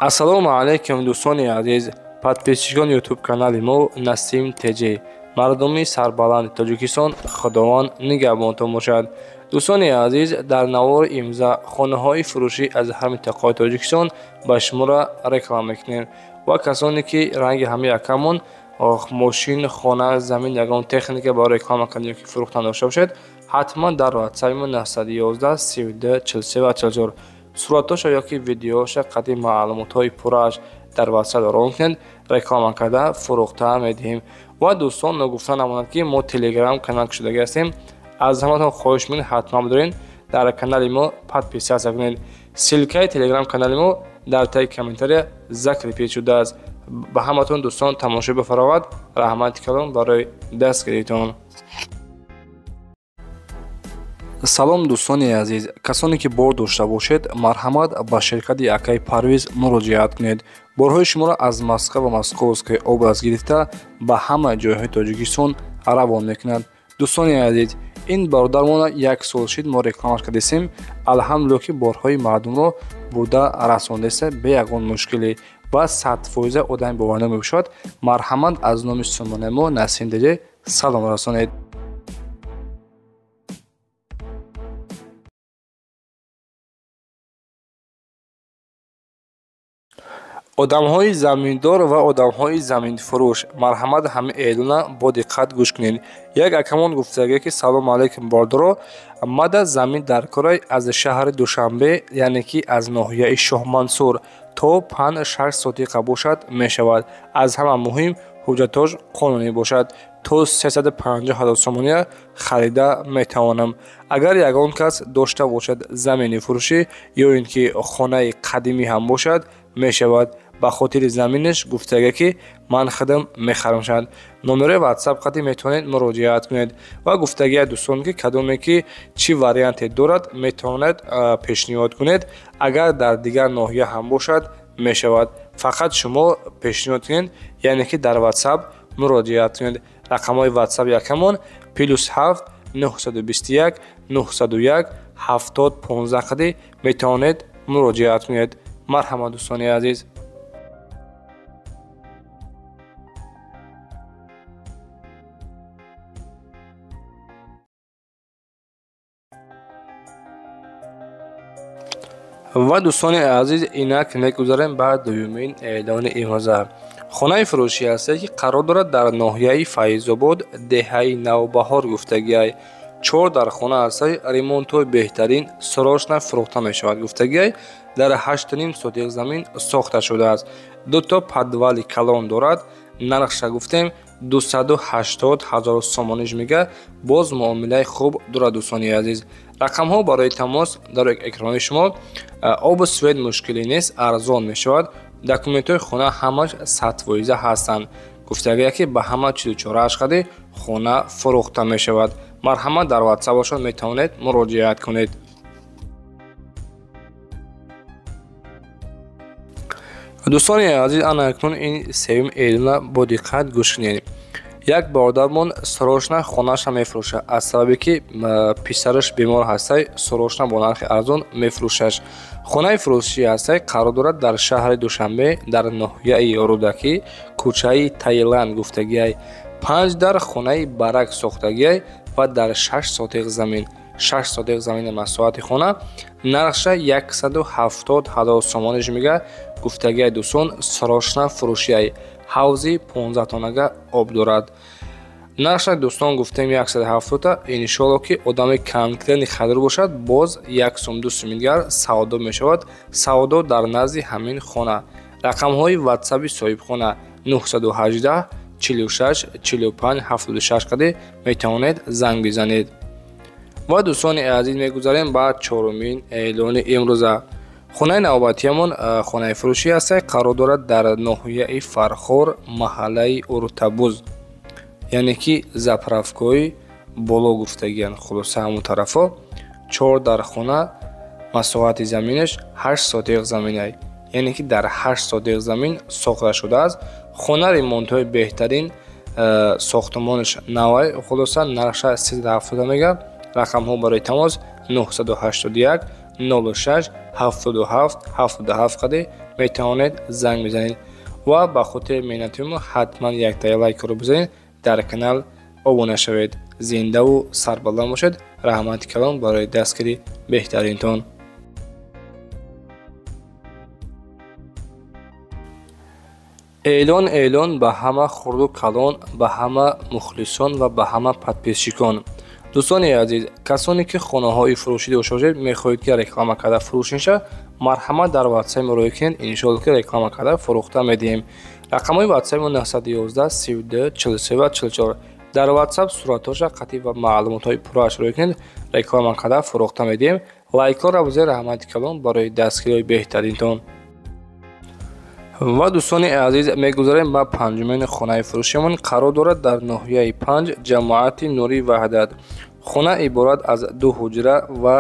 Ассалому алайкум, дӯстони азиз, подписчикони ютуб канали мо Насим ТЖ, мардуми сарбаланди Тоҷикистон, Худованд нигаҳбонтон бошад. Дӯстони азиз, дар навори имрӯза хонаҳои фурӯшӣ аз ҳар минтақаи Тоҷикистон ба шуморо реклама мекунем ва касоне ки ранги ҳамаи акамон мошин, хона, замин, ягон техника барои реклама кардан ёки фурӯхтан дошта бошед, ҳатман дар ватсапи мо 911 32 43 ва 44 суратҳоша ёки видеоша қадим маълумотҳои пуррааш дар ватсап равон кунед, реклама карда фурӯхта медиҳем. Ва дӯстон, ногуфта намонад, ки мо телеграм канал кушодагӣ ҳастем. Аз ҳаматон хоҳиш мекунем, ҳатман бидорен, дар канали мо подписаться кунед. Ссылкаи телеграм канали мо дар таги комментария закрепить шудааст. Ба ҳаматон, дӯстон, тамошои бафароғат, раҳмати калон барои дастгиритон. Салом, дӯстони азиз, касоне ки бор дошта бошед, марҳамат, ба ширкати акаи Парвиз муроҷиат кунед. Борҳои шуморо аз Москва ва Московская область гирифта ба ҳама ҷойҳои Тоҷикистон равон мекунад. Дӯстони азиз, ин бародармона як сол шид мо рекламаш кардесем. Алҳамдулилло, ки борҳои мардумро бурда расондеса бе ягон мушкилӣ ва 100% одами боварнок мебошад. Марҳамат, аз номи сомонаи мо Насим ТЖ салом расонед. Одамҳои заминдор ва одамҳои заминфурӯш, марҳамат, ҳама эълона бо диққат гӯш кунед. Як акамон гуфтагӣ, ки салому алайкум, бордоро, мада замин дар корай аз шаҳри Душанбе, яъне ки аз ноҳияи Шоҳмансур, то 5-6 сотиқа бошад мешавад. Аз ҳама муҳим, ҳуҷҷатош қонунӣ бошад. То 350 ҳазор сомония харида метавонам. Агар ягон кас дошта бошад замини фурӯшӣ ё ин ки хонаи қадимӣ ҳам бошад мешавад. Ба хотири заминаш гуфтага, ки ман худам мехарам шавад. Номерои ватсап қади метавонед муроҷиат кунед. Ва гуфтагия, дӯстон, ки кадоме ки чӣ варианте дорад, метавонад пешниҳод кунед. Агар дар дигар ноҳия ҳам бошад мешавад, фақат шумо пешниҳод кунед, яъне ки дар ватсап муроҷиат кунед. Рақамҳои ватсап якамон +7 921 901 70 15 қади метавонед муроҷиат кунед. Марҳамат, дӯстони азиз. Ва дӯстони азиз, инак мегузарем ба дуюмин эълони имрӯза. Хонаи фурӯшӣ ҳасте, ки қарор дорад дар ноҳияи Файзобод, деҳаи Навбаҳор гуфтагиай. Чор дар хона ҳастай, ремонтҳои беҳтарин, срочно фурӯхта мешавад гуфтагиай. Дар 8,5 сотиқ замин сохта шудааст, дуто подвали калон дорад. Нархша гуфтем, 280 ҳазор сомониш мега, боз муомилаи хуб дорад. Дӯстони азиз, рақамҳо барои тамос дар экрани шумо. Обу свет мушкилӣ нест, арзон мешавад. Документҳои хона ҳамаш 100% ҳастанд. Гуфтагия, ки ба ҳама чизу чорааш қади хона фурӯхта мешавад. Марҳамат, дар ватсапашон метавонед муроҷиат кунед. Дӯстони азиз, ана акнун ин сеюм эълона бо диққат гӯш кунед. Як бародармон срочно хонаашро мефурӯшад, аз сабабе ки писараш бемор ҳастай, срочно бо нархи арзон мефурӯшаш. Хонаи фурӯшӣ ҳастай, қарор дорад дар шаҳри Душанбе, дар ноҳияи Рӯдакӣ, кӯчаи Таиланд гуфтагиай. Панҷ дар хонаи барак сохтагиай ва дар 6 сотиқ замин, 6 сотиқ замини масоҳати хона. Нархша 170 ҳазор сомониш мега гуфтагиай. Дӯстон, срочно фурӯшиай. Ҳавзи 15 тоннага об дорад. Нархша, дӯстон, гуфтем, 170-та. Иншоалло, ки одами конкретный харидор бошад, боз як сум, ду суми дигар савдо мешавад. Савдо дар назди ҳамин хона. Рақамҳои ватсаби соҳибхона 918 46 45 76 қади метавонед занг бизанед. Ва дӯстони азиз, мегузарем ба чорумин эълони имрӯза. Хонаи навбатиямон хонаи фурӯшӣ ҳаста, қарор дорад дар ноҳияи Фархор, маҳаллаи Уртабуз, яъне ки заправкаҳои боло гуфтагиянд, хулоса ҳамон тарафҳо. Чор дар хона, масоҳати заминаш 8 сотиқ заминай, яъне ки дар 8 сотиқ замин сохта шудааст. Хона ремонтҳои беҳтарин, сохтмонаш навай. Хулоса, нархша 370 мега. Рақамҳо барои тамос 981 06 77 77 қади метавонед занг бизанед ва ба хотири меҳнати мо ҳатман яктая лайкро бизанед, дар канал обуна шавед. Зиндаву сарбаланд бошед. Раҳмати калон барои дастгири беҳтаринтон. Эълон, эълон ба ҳама хурду калон, ба ҳама мухлисон ва ба ҳама подписчикон. Дӯстони азиз, касоне ки хонаҳои фурӯшӣ дошта бошед, мехоҳед ки реклама карда фурӯш шавад, марҳамат дар ватсап муроҷиат кунед, иншоалло ки реклама карда фурӯхта медиҳем. Рақамҳои ватсапи мо 911 32 43 ва 44. Дар ватсап суратҳоша қатъи ва маълумотҳои пуррааш рӯй кунед, реклама карда фурӯхта медиҳем. Лайкҳоро бизанед. Раҳмати калон барои дастгириҳои беҳтаринтон. Ва дӯстони азиз, мегузарем ба панҷумин хонаи фурӯшиамон. Қарор дорад дар ноҳияи Панҷ, ҷамоати Нури Ваҳдат. Хона иборат аз 2 ҳуҷра ва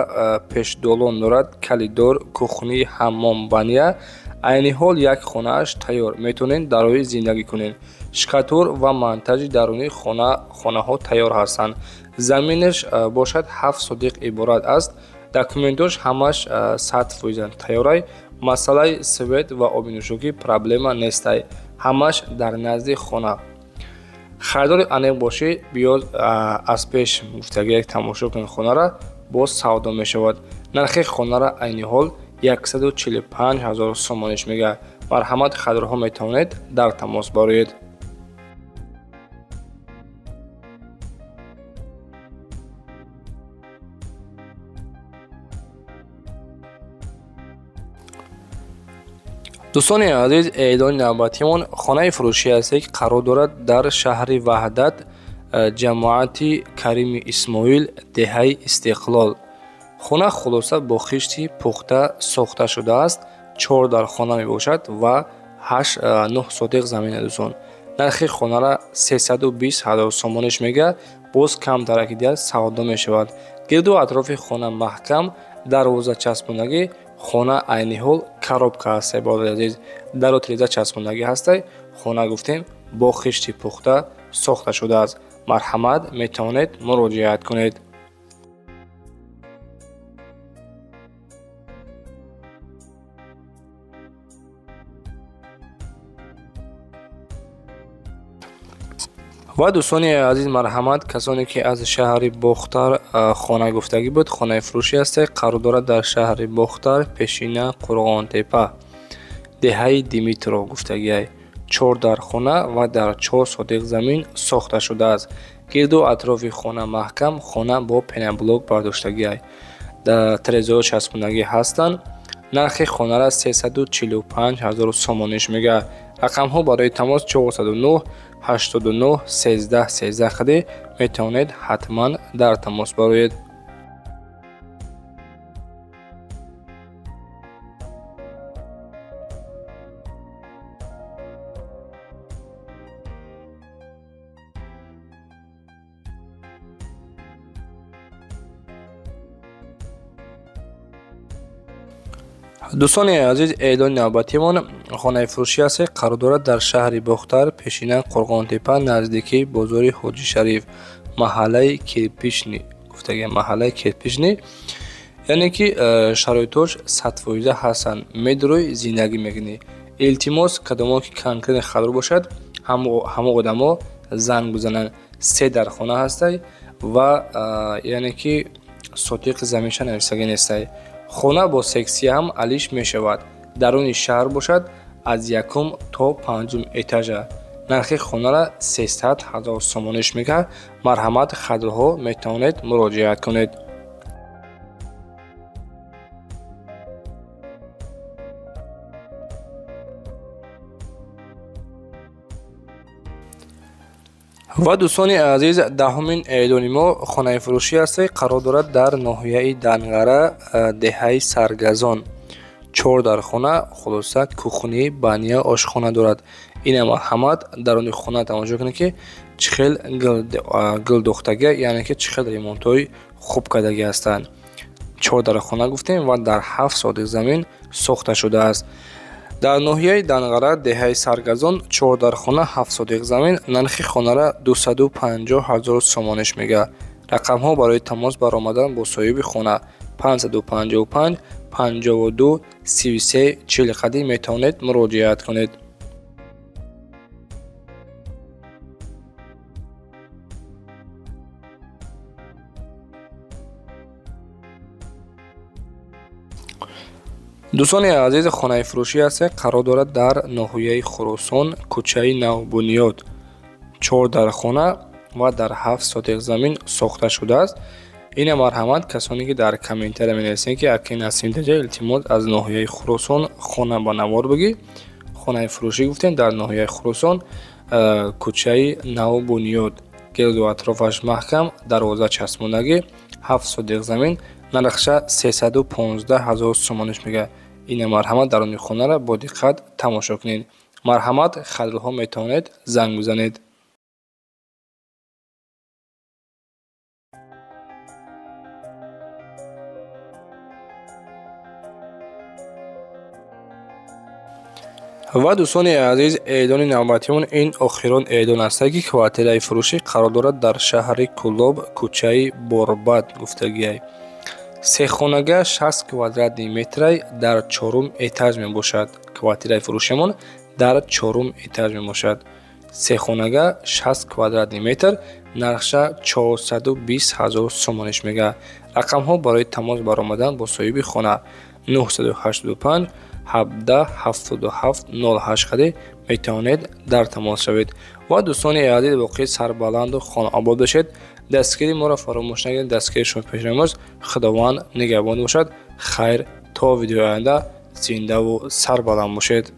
пешдолон дорад, калидор, кухни, ҳаммом, баня. Айни ҳол як хонааш тайёр, метавонед дарои зиндагӣ кунед. Шкатур ва монтажи дарунии хонаҳо тайёр ҳастанд. Заминаш бошад 7 сотиқ иборат аст. Документош ҳамаш 100% тайёрай. Масъалаи свет ва оби нӯшокӣ проблема нестай, ҳамаш дар назди хона. Харидори аниқ бошӣ, биё аз пеш гуфтагиак тамошо кунед хонара, боз савдо мешавад. Нархи хонара айни ҳол 145 ҳазор сомониш мегӯяд. Марҳамат, харидорҳо метавонед дар тамос бароед. Дӯстони азиз, эълони навбатиамон хонаи фурӯшӣ аст, ки қарор дорад дар шаҳри Ваҳдат, ҷамоати Карими Исмоил, деҳаи Истиқлол. Хона хулоса бо хишти пухта сохта шудааст. 4 дар хона мебошад ва 9 сотиқ замин. Дӯстон, нархи хонара 320 ҳазор сомониш мегӯяд, боз камтараки дигар савдо мешавад. Гирду атрофи хона маҳкам, дарвоза часпондагӣ. Хона айни ҳол коробка ҳастай, бародари азиз, дару тиреза часпондагӣ ҳастай. Хона гуфтем бо хишти пухта сохта шудааст. Марҳамат, метавонед муроҷиат кунед. Ва дӯстони азиз, марҳамат, касоне ки аз шаҳри Бохтар хона гуфтагӣ буд, хонаи фурӯшӣ ҳастай, қарор дорад дар шаҳри Бохтар, пешина Қурғонтепа, деҳаи Димитров гуфтагиай. 4 дар хона ва дар 4 сотиқ замин сохта шудааст. Гирду атрофи хона маҳкам, хона бо пенаблок бардоштагиай. Тирезаҳо часпондагӣ ҳастанд. Нархи хонара 345 ҳазор сомониш мегӯяд. Рақамҳо барои тамос 409 89 13 13 қади метавонед ҳатман дар тамос бароед. Дӯстони азиз, эълони навбатиамон хонаи фурӯшӣ аст, қарор дорад дар шаҳри Бохтар, пешина Қурғонтепа, наздикии бозори Ҳоҷи Шариф, маҳаллаи Кирпични гуфтагиам, маҳаллаи Кирпични. Яъне ки шароитош 100% ҳастанд, медурӯй зиндагӣ мекунӣ. Илтимос, кадомо ки конкретно харидор бошад, ҳамо одамо занг бизананд. 3 дар хона ҳастай ва яъне ки сотиқи заминша нависагӣ нестай. Хона бо сексия ҳам алиш мешавад. Даруни шаҳр бошад аз 1 то 5 этажа. Нархи хонара 300 ҳазор сомониш мегӯяд. Марҳамат, харидорҳо метавонед муроҷиат кунед. Ва дӯстони азиз, даҳумин эълони мо хонаи фурӯшӣ аст, қарор дорад дар ноҳияи Данғара, деҳаи Саргазон. 4 дар хона, хулоса кухни, баня, ошхона дорад. Ина марҳамат, даруни хона тамошо кунед, ки чӣ хел гулдӯхтагӣ, яъне ки чӣ хел ремонтҳои хуб кардагӣ ҳастанд. 4 дар хона гуфтем ва дар 7 сотиқ замин сохта шудааст. Дар ноҳияи Данғара, деҳаи Саргазон, 4 дар хона, 7 сотиқ замин. Нархи хонара 250 ҳазор сомониш мегӯяд. Рақамҳо барои тамос баромадан бо соҳиби хона 555 52 33 40 қадим метавонед муроҷиат кунед. Дӯстони азиз, хонаи фурӯшӣ ҳаст, қарор дорад дар ноҳияи Хуросон, кӯчаи Навбунёд. 4 дархона ва дар 7 сотиқ замин сохта шудааст. Ина марҳамат, касоне ки дар комментария менависед, ки аки Насим даҷа, илтимос, аз ноҳияи Хуросон хона ба навор бигӣ. Хонаи фурӯшӣ гуфтем дар ноҳияи Хуросон, кӯчаи Навбунёд, гирду атрофаш маҳкам, дарвоза часпондагӣ, 7 сотиқ замин, нархша 315 ҳазор сомониш мега. Ина марҳамат, даруни хонаро бо диққат тамошо кунед. Марҳамат, харидорҳо метавонед занг бизанед. Ва дӯстони азиз, эълони навбатиён ин охирон эълон аст, ки квартираи фурӯшӣ қарор дорад дар шаҳри Кӯлоб, кӯчаи Борбад гуфтагиай. Сехонага 60 квадратный метрай дар чорум этаж мебошад. Квартираи фурӯшимон дар чорум этаж мебошад. Сехонага 60 квадратный метр, нархша 420 ҳазор сомониш мега. Рақамҳо барои тамос баромадан бо соҳиби хона 985 17 77 08 қади метавонед дар тамос шавед. Ва дӯстони азиз, воқеи сарбаланду хонаобод бошед. Дастгири моро фаромӯш накунед, дастгири шумо пешравимост. Худованд нигаҳбон бошад. Хайр, то видеои оянда зиндаву сарбаланд бошед.